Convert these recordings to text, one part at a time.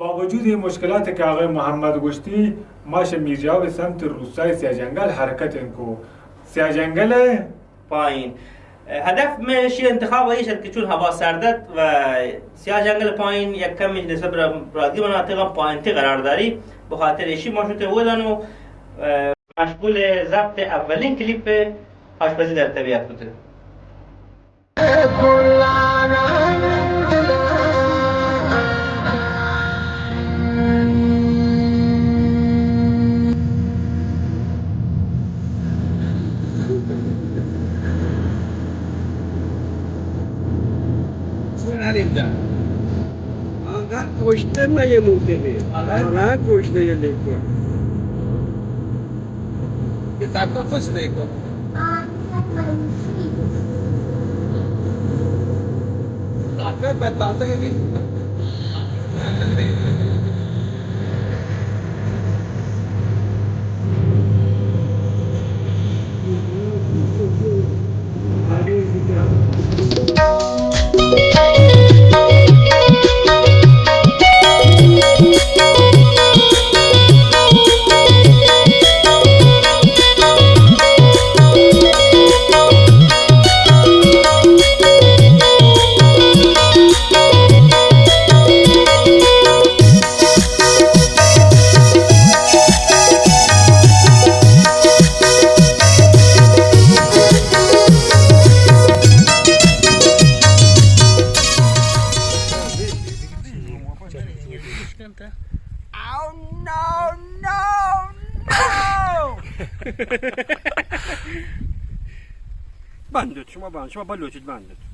باوجود اے مشکلات کہ آغائے محمد گوشتی، ما شہ میرجاوید سمت روستائے سیاہ جنگل حرکت انت کو۔ سیاہ جنگل ءِ پائین۔ ہدف مئے اشی انتخاب ایش ات کہ چون ہوا سرد ات و سیاہ جنگل پائین یک کمی نسبت برادگی مناطقاں پائین تی قرار داری، بخاطر اشی ما شتیں اودانو مشغول ضبط اولین کلیپ آشپزی در طبیعت بوتگ۔ آنگا گوشتر نہ یہ موتے میں۔ آنگا گوشتر یہ لیکن۔ کتاب کا کچھ دیکھو۔ بندت، شما بند، شما بلوچت بندت۔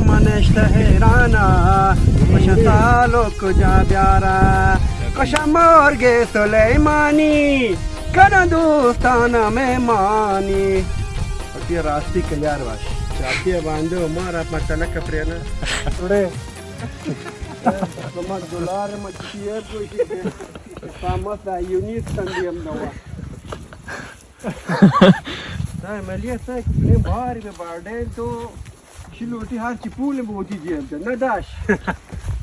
من اشتہ حیران ءَ، وش سالو کجا بیارا، کش مرگ سلیمانی، کن دوستان مہمانی۔ وتی راستی کلیار باش۔ چاپی باندو مارا پتہ نہ کپرینا۔ اڑے۔ شما دلار مچی ہے کوئی۔ سامس دا یونیس کندی ہم دوا۔ نہ، ملیہ سا کتنے بار بہ بارڈین تو شلوٹی ہر چی پول بوتی جی ہم نہ داش۔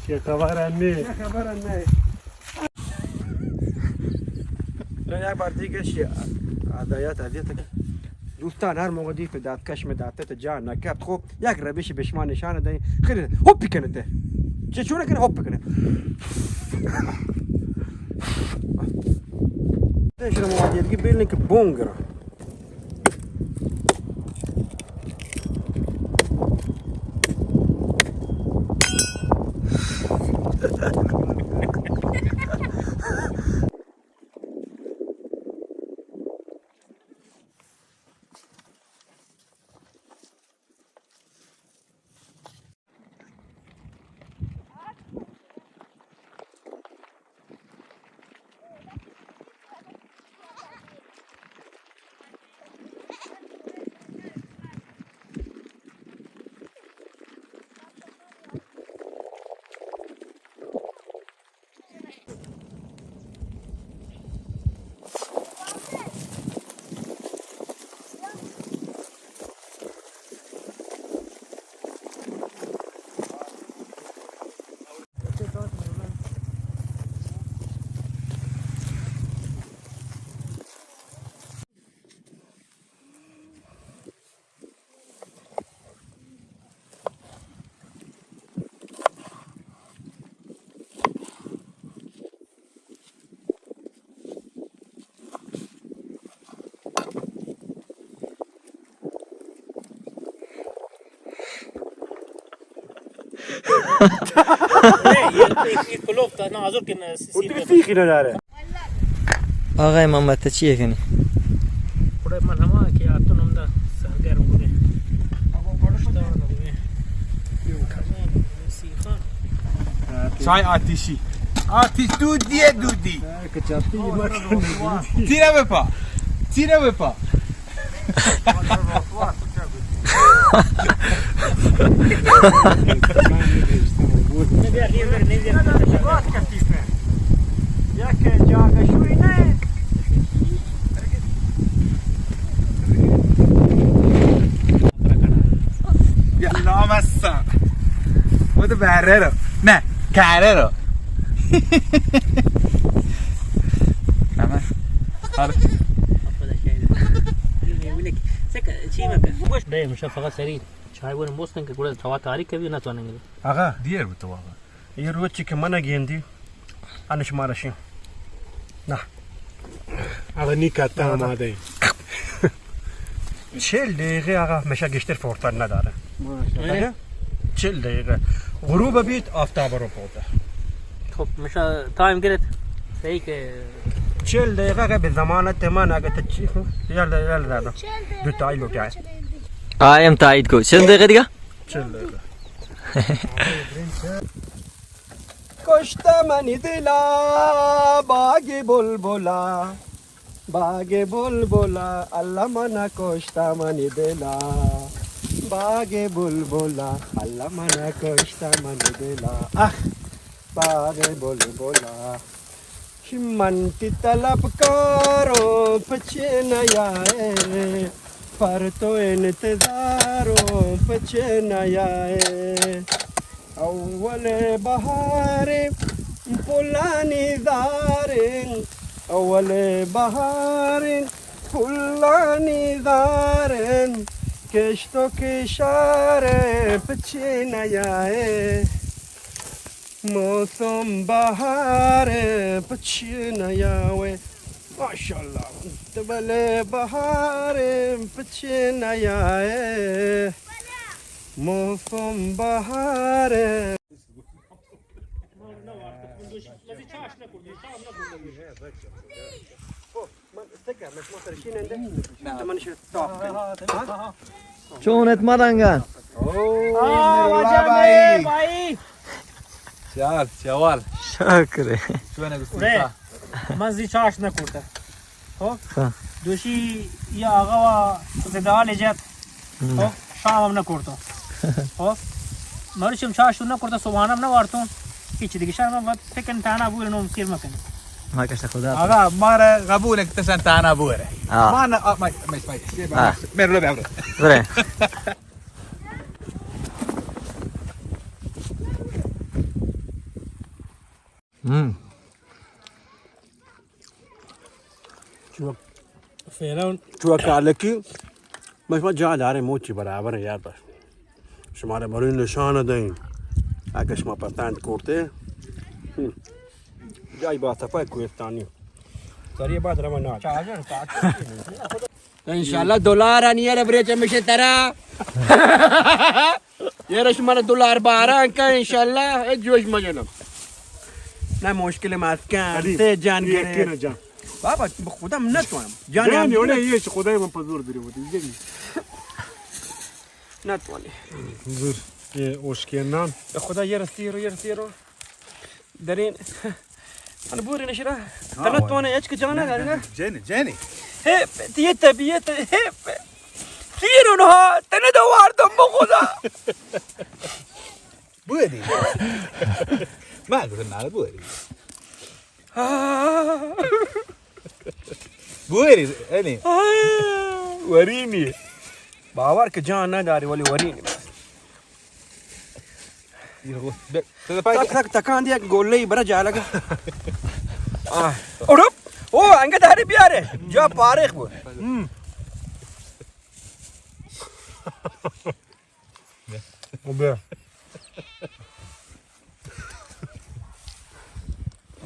چی خبر ہے نے؟ چی خبر ہے نے؟ تو یک بار دیگه شی آدایا تادیت. دوستان، هر موقع دید که دادکش می داته تو جا نکپت، خب یک روشی به شما نشان دهیم. خیلی هوپ کنه ته. چه چونه کنه؟ هوپ کنه. شما دیدگی بیلین که بونگرا. آقای محمد، تو چیه کنی؟ من ہما کہ آتون ہمدا سرگرم بودیں۔ پشتا نہ بودیں۔ سیخان۔ چائے آتشی۔ آتش دودی، دودی۔ تیرا بپا۔ تیرا بپا۔ یک جاگہ شوی نہ۔ یا لامسا۔ وہ تو بہرے رو۔ نہ، کارے رو۔ اما۔ ہر۔ دے، مشا فقط سری چائے بورن بوستن کہ گڑا توا تاریخ کبھی نہ تو ننگے۔ آقا۔ دیر بتو آقا۔ یہ روچ کہ من گیندی، انش مارشی۔ نہ۔ اڑا نی کتا آمادہ۔ چل دقیقہ آقا، مشا گشتر فورتر ندارہ۔ ماشاءاللہ۔ چل دقیقہ۔ غروب بیت، آفتاب رو پوتا۔ خب، مشا ٹائم گرت۔ صحیح کہ چل دقیقہ کہ بہ ضمانت من اگہ تو چی کو، یل، یل دادا۔ دو تائی لوٹا۔ آئی ہم تائید کو۔ چند دقیقہ دیگا؟ چل دقیقہ۔ کشت منی دلا باگ بلبلا، باگ بلبلا، اللہ منا کشت منی دلا، باگ بلبلا، اللہ منا کشت منی دلا، اخ، باگ بلبلا۔ من تی طلبکاروں پچے نیائے، پر تو انتظاروں پچے نیائے۔ اول بہاریں پلانی زاریں، اول بہاریں پلانی زاریں، کشت و کشاریں پچے نیائے۔ موسم بہاریں پچے نیائے۔ ماشاءاللہ۔ تو بلے بہاریں پچے نیائے۔ موسم بہاریں۔ چون ات مدنگا؟ آ، واجہ بھائی۔ بھائی۔ چال، چوال۔ شکر۔ چون گستی؟ من زی چاش نہ کرتا۔ ہو؟ ہاں۔ دوشی یا آقا وا زدال جت۔ ہو؟ شام ہم نہ کرتا۔ ہو؟ مرچی ہم چاش نہ کرتا، صبحانہ ہم نہ وارتوں۔ ہیچ دیگه شام بعد فکر تانا بول نوم سیر مکن۔ ما کشت خدا۔ آقا، مارا قبول ہے کہ تشان تانا بور ہے۔ ہاں۔ ما نہ، آ، ما، ما، ما، ہاں۔ میرے لو بیاورو۔ برے۔ ہم۔ چو، فعلاً چو کالکی، ما شما جا داریں موچی برابر یار بس۔ شمارا برین نشان دیں۔ اگہ شما پسند کرتے۔ ہم۔ جای با صفای کوہستانی۔ سری بعد روان نہ۔ Charger, charger. انشاءاللہ دلار انی ارے بریچ میشے ترا۔ یار شما دلار باران کا انشاءاللہ، اے جوش مجنم۔ نہ مشکل ماسکان، علی، تے جان یہ گرے۔ کنا جان؟ بابا، خدا من نتوانم۔ جان جان ہم یوڑے یہ خدای من پزور دری ہوتی، یہ نتوانی۔ زور، یہ اوشکے نان۔ خدا یہ رسی رو، یہ رسی رو۔ درین۔ من بوری نشرا۔ ہاں، تنت تو نے اچ کے جانا گا۔ جنی، جنی۔ ہے، یہ طبیعت ہے۔ سیرون ہا، تنے دو وار تم خدا۔ بوری۔ ما گرن نال بوری۔ بوری، اینی۔ ورینی۔ باور کہ جان نہ داری ولی ورینی۔ تک، تک، تکان دیا گولے برا جا لگا۔ آہ۔ اڑپ۔ او، انگت ہری بیارے۔ جا پارخ بو۔ ہم۔ ابے۔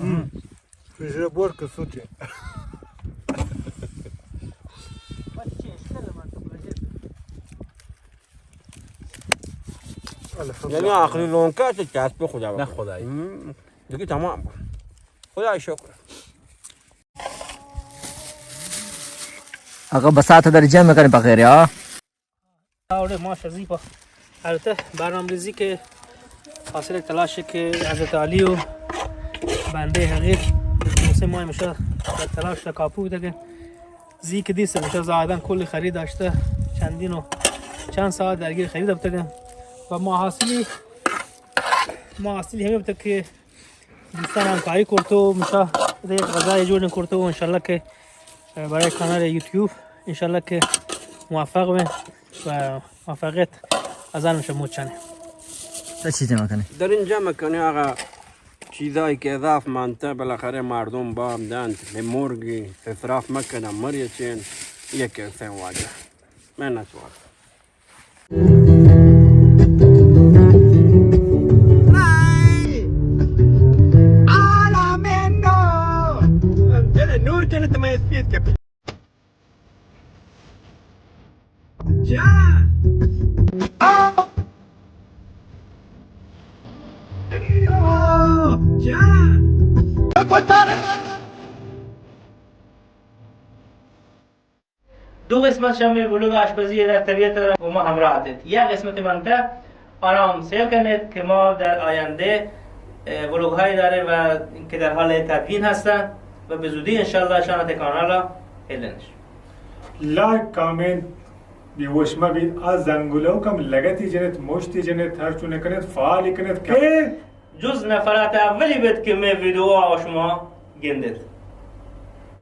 ہم۔ پیشے بور کے سوچے۔ الحمدللہ۔ یعنی آخری لونکا تو چاس پہ خدا نہ بخیر۔ خدایی۔ ہم۔ دیگه تمام۔ خدا شکر۔ آقا بساط در جمع کنی پخیری ها. آوڑے ما شزی پا البتہ برنامه ریزی که حاصل تلاش که حضرت علی و بنده حقیر، دو سه ماه میشه در تلاش، در کاپو بوده که زی که دیست میشه زاهدان کلی خرید داشته، چندین و چند ساعت درگیر خرید بوده که و ما حاصلی، ما حاصلی همه بوده که دوستان همکاری کرد و میشه یک غذای جوڑ کرد و انشالله که برای کانال یوتیوب انشالله که موفق بین و موفقیت از آن میشه موچانه. تو چی جمع کنی؟ در این جمع کنی آقا، چیزایی که اضاف مانده بالاخره مردم بام دنت، به مرگی اصراف مکنن، مری چین یک انسان واجه. من نتوان. دو قسمت شمه ولوگ آشپزی در طبیعت را با ما همراه هستید. یک قسمت منطقه آرام سیل کنید که ما در آینده، اه، ولوگ هایی داره و که در حال تدوین هستن و به زودی انشالله شان ات کانال را هلنش. لایک، کامنت، بیوش مبید، آ زنگولو کم لگتی جنت، مشتی جنت، هر چونه کنت، فعالی کنت که جز نفرات اولی بید که می ویدیو آ شما گندید.